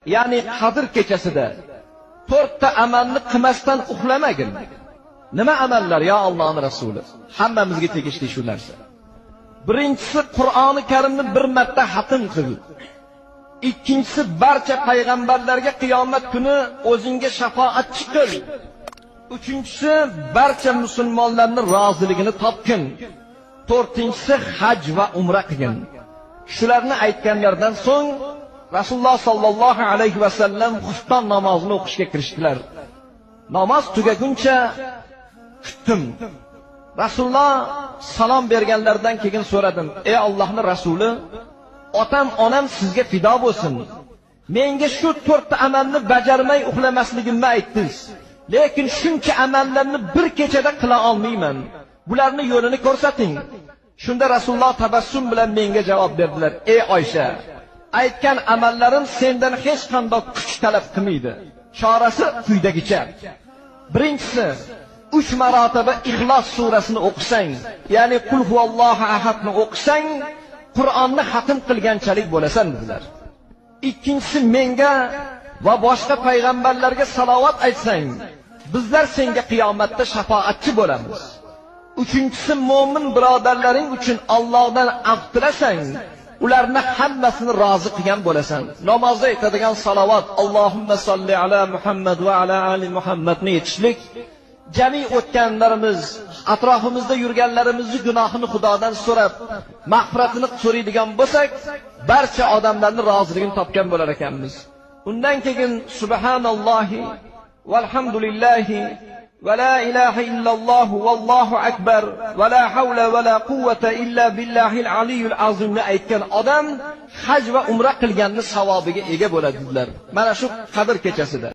Ya'ni Qadr kechasida to'rtta amalni qilmasdan uxlamagin. Nima amallar yo Allohning rasuli? Hammamizga tegishli shu narsa. Birinchisi Qur'oni Karimni bir marta xatm qil. Ikkinchisi barcha payg'ambarlarga qiyomat kuni o'zingga shafoatchi qil. Uchinchisi barcha musulmonlarning roziligini topgin. To'rtinchisi haj va umra qilgin. Shularni aytganlaridan so'ng Rasululloh sallallohu alayhi va sallam xufton namozini o'qishga kirishdilar. Namoz tugaguncha kutdim. Rasululloh salom berganlaridan keyin so'radim: "Ey Allohning rasuli, otam onam sizga fido bo'lsin. Menga shu to'rtta amalni bajarmay uxlamasligimni aytdingiz. Lekin shuncha amallarni bir kechada qila olmayman. Bularni yo'lini ko'rsating." Shunda Rasululloh tabassum bilan menga javob berdilar: "Ey Oysha, aytgan amallarim sendan hech qanday kuch talab qilmaydi. Chorasi quyidagicha. Birinchisi, 3 marotaba Ixlos surasini o'qisang, ya'ni Qul huvallohu ahadni o'qisang, Qur'onni xatm qilganchalik bo'lasan dedilar. Ikkinchisi, menga va boshqa payg'ambarlarga salovat aytsang, bizlar senga qiyomatda shafoatchi bo'lamiz. Uchinchisi, mo'min birodarlaring uchun Allohdan af tilasang, ularni hammasini rozi qilgan bo'lasan. Namozda aytadigan salovat Allohumma solli ala Muhammad va ala ali Muhammadni yetishlik, jami o'tganlarimiz, atrofimizda yurganlarimizni gunohini Xudodan so'rab, mag'firatini so'raydigan bo'lsak, barcha odamlarning roziligini topgan bo'lar ekanmiz. Undan keyin subhanallohi valhamdulillahi va la ilaha illalloh vallohu akbar va la havla va la quvvata illa billahil aliyyul azimni aytgan odam haj va umra qilganning savobiga ega bo'ladilar. Mana shu Qadr kechasida.